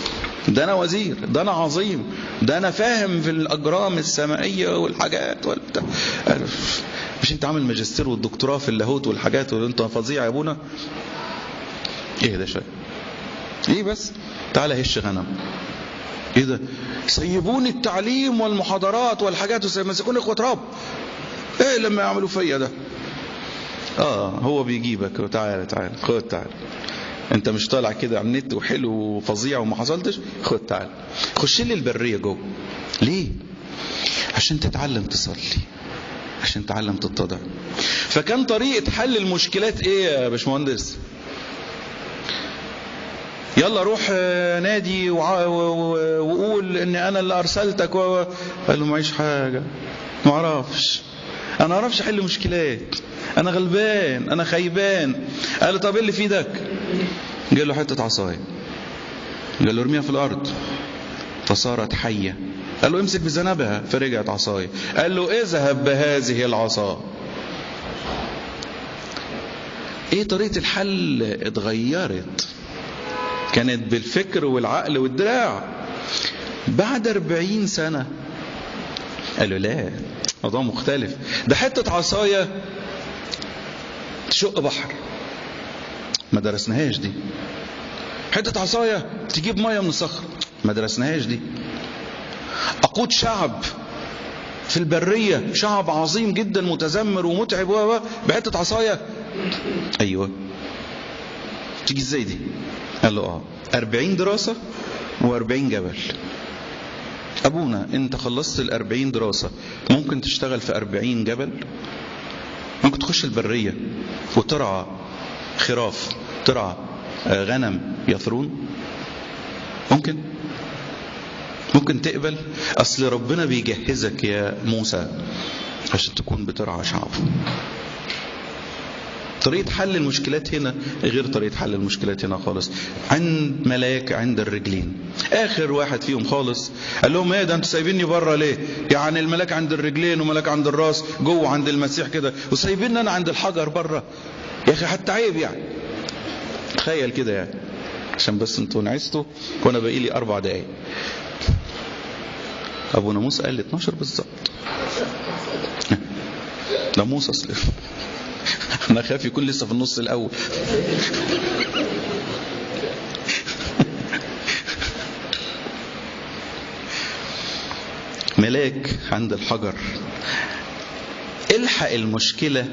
ده انا وزير، ده انا عظيم، ده انا فاهم في الاجرام السمائيه والحاجات والبتاع. مش انت عامل ماجستير والدكتوراه في اللاهوت والحاجات وانت فظيع يا ابونا؟ ايه ده شوية، ايه بس تعالى هش غنم. ايه ده؟ سيبوني التعليم والمحاضرات والحاجات ومسكوني اخوة رب، ايه لما يعملوا فيا ده؟ هو بيجيبك، تعالى تعالى، خد تعالى، انت مش طالع كده على النت وحلو وفظيع وما حصلتش، خد تعالى خش لي البرية جوه. ليه؟ عشان تتعلم تصلي، عشان تتعلم تتضع. فكان طريقه حل المشكلات ايه يا باشمهندس؟ يلا روح نادي وقول ان انا اللي ارسلتك. قال له معيش حاجة، ما اعرفش، انا ما اعرفش احل مشكلات، انا غلبان، انا خيبان. قال له طب ايه اللي في ايدك؟ قال له حتة عصاية. قال له ارميها في الارض، فصارت حيه. قال له امسك بذنبها، فرجعت عصاية. قال له اذهب بهذه العصا. ايه طريقه الحل اتغيرت؟ كانت بالفكر والعقل والدراع. بعد 40 سنة قالوا لا، موضوع مختلف، ده حتة عصاية تشق بحر، ما درسناهاش دي. حتة عصاية تجيب مية من الصخر، ما درسناهاش دي. أقود شعب في البرية، شعب عظيم جدا متذمر ومتعب، بحتة عصاية. أيوة تيجي ازاي دي؟ قال له 40 دراسة و40 جبل. أبونا أنت خلصت 40 دراسة، ممكن تشتغل في 40 جبل؟ ممكن تخش البرية وترعى خراف، ترعى غنم يثرون؟ ممكن تقبل؟ أصل ربنا بيجهزك يا موسى عشان تكون بترعى شعبه. طريقة حل المشكلات هنا غير طريقة حل المشكلات هنا خالص. عند ملاك عند الرجلين، آخر واحد فيهم خالص قال لهم ايه ده انتوا سايبيني بره ليه؟ يعني الملاك عند الرجلين وملاك عند الراس جوه عند المسيح كده، وسايبيني انا عند الحجر بره؟ يا اخي حتى عيب يعني. تخيل كده يعني، عشان بس انتوا نعستوا وانا باقي لي 4 دقايق. ابونا موسى قال لي 12 بالظبط. ده موسى اصل انا خايف يكون لسه في النص الاول. ملاك عند الحجر، الحق المشكلة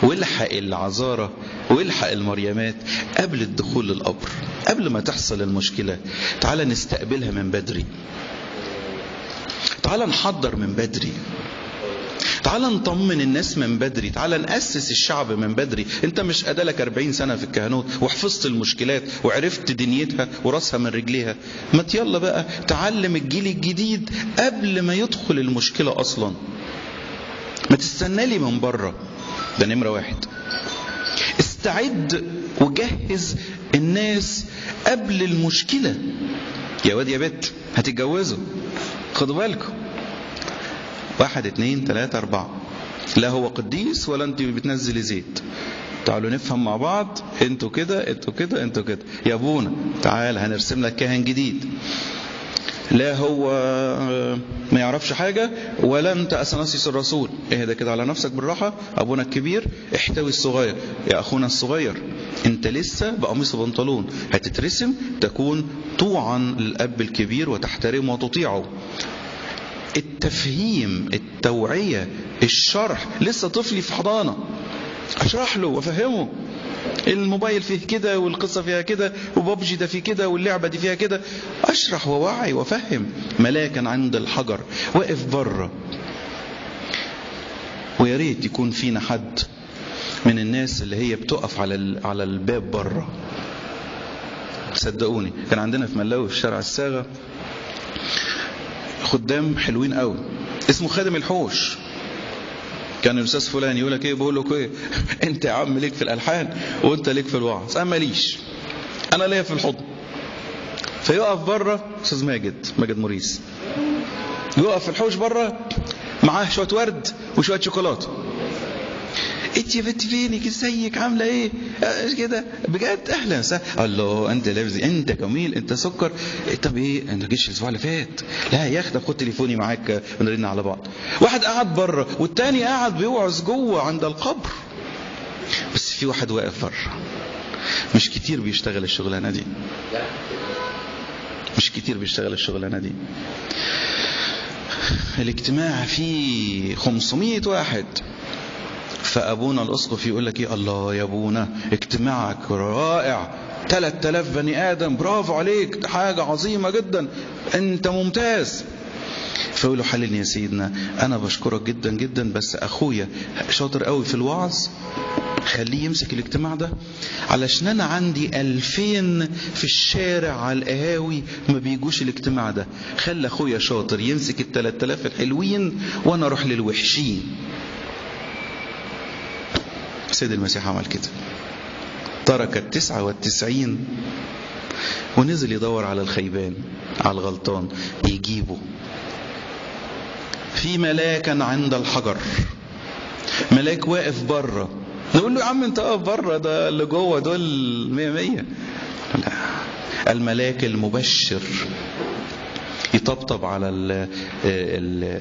والحق العذارة والحق المريمات قبل الدخول للقبر، قبل ما تحصل المشكلة. تعال نستقبلها من بدري، تعال نحضر من بدري، تعال نطمن الناس من بدري، تعال نأسس الشعب من بدري. انت مش قدلك 40 سنة في الكهنوت وحفظت المشكلات وعرفت دنيتها وراسها من رجليها، ما يلا بقى تعلم الجيل الجديد قبل ما يدخل المشكلة أصلا، ما تستنى لي من بره. ده نمرة 1. استعد وجهز الناس قبل المشكلة. يا واد يا بت هتتجوزوا، خدوا بالكم، 1 2 3 4، لا هو قديس ولا انت بتنزلي زيت. تعالوا نفهم مع بعض، انتوا كده انتوا كده انتوا كده. يا ابونا تعال هنرسم لك كاهن جديد، لا هو ما يعرفش حاجة ولا انت اثناسيوس الرسول. اهدى كده على نفسك بالراحة، ابونا الكبير احتوي الصغير. يا اخونا الصغير انت لسه بقميص وبنطلون، هتترسم تكون طوعا للاب الكبير وتحترمه وتطيعه. التفهيم، التوعية، الشرح. لسه طفلي في حضانة اشرح له وافهمه الموبايل فيه كده والقصة فيها كده وبابجي ده فيه كده واللعبة دي فيها كده. اشرح ووعي وافهم. ملاكا عند الحجر واقف بره. ويا ريت يكون فينا حد من الناس اللي هي بتقف على الباب بره. صدقوني كان عندنا في ملاوي في شارع الساغة خدام حلوين قوي اسمه خادم الحوش. كان الاستاذ فلان يقول لك ايه، بقول لك ايه، انت يا عم ليك في الالحان وانت ليك في الوعظ، انا ماليش، انا ليا في الحضن. فيقف بره استاذ ماجد موريس، يقف في الحوش بره معاه شوية ورد وشوية شوكولاتة. انت يا بنت فينك، ازيك، عامله ايه كده، بجد اهلا وسهلا، الله انت لابس، انت جميل، انت سكر، طب ايه انت جيتش الاسبوع اللي فات؟ لا يا اخي، طب خد تليفوني معاك ونرن على بعض. واحد قعد بره والتاني قاعد بيوعظ جوه عند القبر، بس في واحد واقف بره. مش كتير بيشتغل الشغلانة دي، مش كتير بيشتغل الشغلانة دي. الاجتماع فيه 500 واحد، فأبونا الأسقف يقول لك إيه، الله يا أبونا اجتماعك رائع، 3000 بني آدم، برافو عليك، حاجة عظيمة جدا، أنت ممتاز. فيقول له حللني يا سيدنا، أنا بشكرك جدا جدا، بس أخويا شاطر قوي في الوعظ، خليه يمسك الاجتماع ده، علشان أنا عندي 2000 في الشارع على القهاوي ما بيجوش الاجتماع ده، خلي أخويا شاطر يمسك 3000 الحلوين وأنا أروح للوحشين. سيد المسيح عمل كده، ترك 99 ونزل يدور على الخيبان، على الغلطان، يجيبه. في ملاكا عند الحجر، ملاك واقف بره، نقول له يا عم انت واقف بره، ده اللي جوه دول 100. لا، الملاك المبشر يطبطب على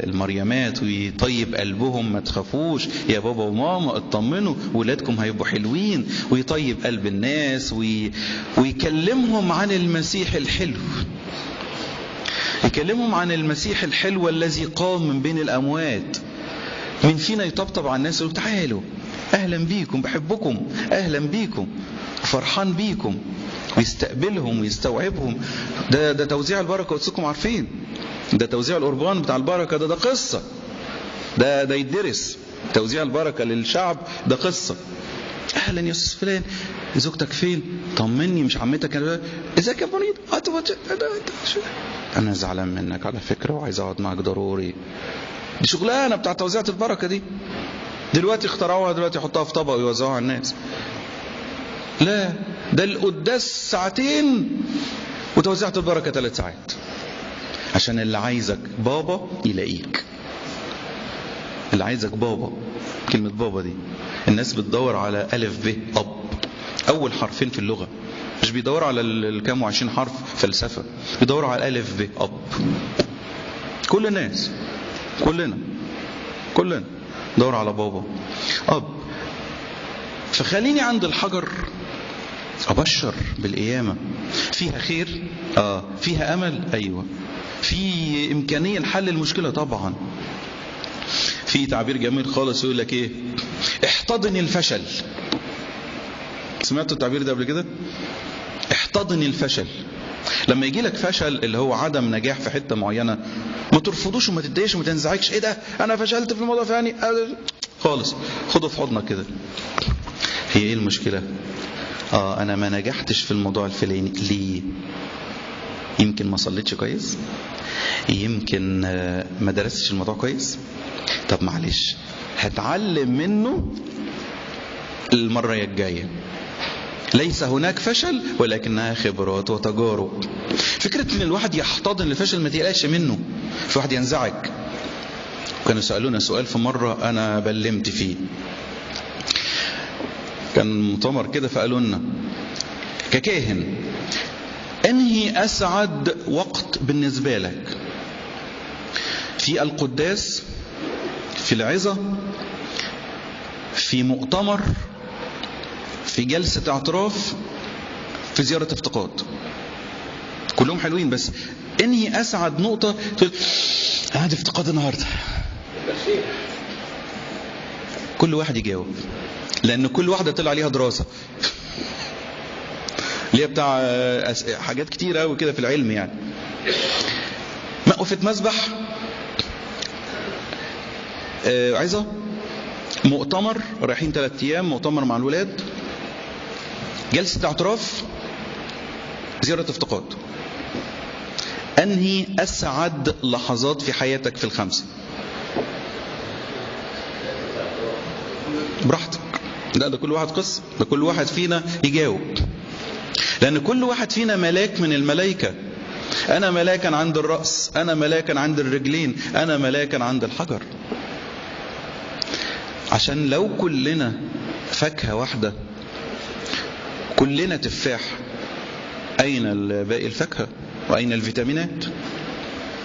المريمات ويطيب قلبهم، ما تخافوش يا بابا وماما، اطمنوا ولادكم هيبقوا حلوين، ويطيب قلب الناس ويكلمهم عن المسيح الحلو، يكلمهم عن المسيح الحلو الذي قام من بين الأموات. من فينا يطبطب على الناس ويقول تعالوا أهلا بيكم، بحبكم، أهلا بيكم، فرحان بيكم، ويستقبلهم ويستوعبهم. ده توزيع البركة، وتسكم عارفين ده توزيع القربان بتاع البركة، ده قصة، ده يدرس توزيع البركة للشعب، ده قصة. أهلا يا أستاذ فلان، زوجتك فين؟ طمني، مش عمتك؟ ازيك يا مريض؟ أنا زعلان منك على فكرة وعايز أقعد معك ضروري. دي شغلانة بتاع توزيعة البركة دي، دلوقتي اخترعوها، دلوقتي يحطوها في طبق ويوزعوها على الناس. لا، ده القداس ساعتين وتوزيعة البركة 3 ساعات، عشان اللي عايزك بابا يلاقيك. اللي عايزك بابا، كلمة بابا دي الناس بتدور على ألف ب أب، أول حرفين في اللغة، مش بيدوروا على الكام وعشرين حرف فلسفة، بيدوروا على ألف ب أب. كل الناس، كلنا دور على بابا أب. فخليني عند الحجر أبشر بالقيامة، فيها خير، فيها أمل، أيوة، في إمكانية لحل المشكلة طبعا. في تعبير جميل خالص يقول لك إيه، احتضن الفشل. سمعتوا التعبير ده قبل كده؟ احتضن الفشل. لما يجي لك فشل اللي هو عدم نجاح في حتة معينة، ما ترفضوش وما تتضايقش وما تنزعجش، ايه ده انا فشلت في الموضوع الفلاني خالص، خده في حضنك كده. هي ايه المشكلة؟ انا ما نجحتش في الموضوع الفلاني ليه؟ يمكن ما صليتش كويس، يمكن ما درستش الموضوع كويس، طب معلش هتعلم منه المرة الجاية. ليس هناك فشل ولكنها خبرات وتجارب. فكرة ان الواحد يحتضن الفشل ما تقلقش منه، في واحد ينزعج. كانوا سألونا سؤال في مرة انا بلمت فيه، كان مؤتمر كده، فقالوا لنا ككاهن انهي اسعد وقت بالنسبة لك؟ في القداس، في العظة، في مؤتمر، في جلسة اعتراف، في زيارة افتقاد. كلهم حلوين، بس انهي اسعد نقطة تقول انا عندي افتقاد النهاردة؟ كل واحد يجاوب، لان كل واحدة طلع عليها دراسة ليه بتاع حاجات كتير قوي كده في العلم يعني. موقفة مسبح، عظة، مؤتمر رايحين 3 أيام مؤتمر مع الولاد، جلسة اعتراف، زيارة افتقاد. أنهي أسعد لحظات في حياتك في الخمسة؟ براحتك. لا، ده كل واحد قصة، ده كل واحد فينا يجاوب، لأن كل واحد فينا ملاك من الملائكة. أنا ملاكا عند الرأس، أنا ملاكا عند الرجلين، أنا ملاكا عند الحجر. عشان لو كلنا فاكهة واحدة، كلنا تفاح، أين باقي الفاكهة وأين الفيتامينات؟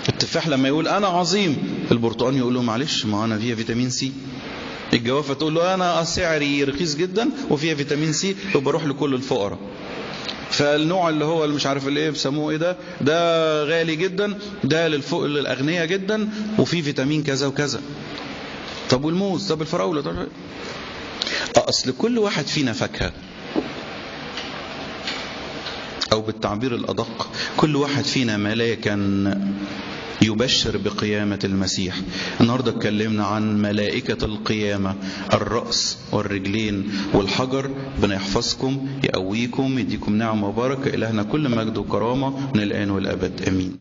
التفاح لما يقول أنا عظيم، البرتقال يقول له معلش ما أنا فيها فيتامين سي. الجوافة تقول له أنا سعري رخيص جدا وفيها فيتامين سي وبروح لكل الفقراء. فالنوع اللي هو اللي مش عارف الايه بيسموه ايه ده غالي جدا، ده للفوق للأغنياء جدا وفيه فيتامين كذا وكذا. طب والموز؟ طب الفراولة؟ طب أصل كل واحد فينا فاكهة، أو بالتعبير الأدق كل واحد فينا ملاكا يبشر بقيامة المسيح. النهاردة اتكلمنا عن ملائكة القيامة، الرأس والرجلين والحجر. ربنا يحفظكم، يقويكم، يديكم نعمة وبركة. إلهنا كل مجد وكرامة من الآن والأبد، آمين.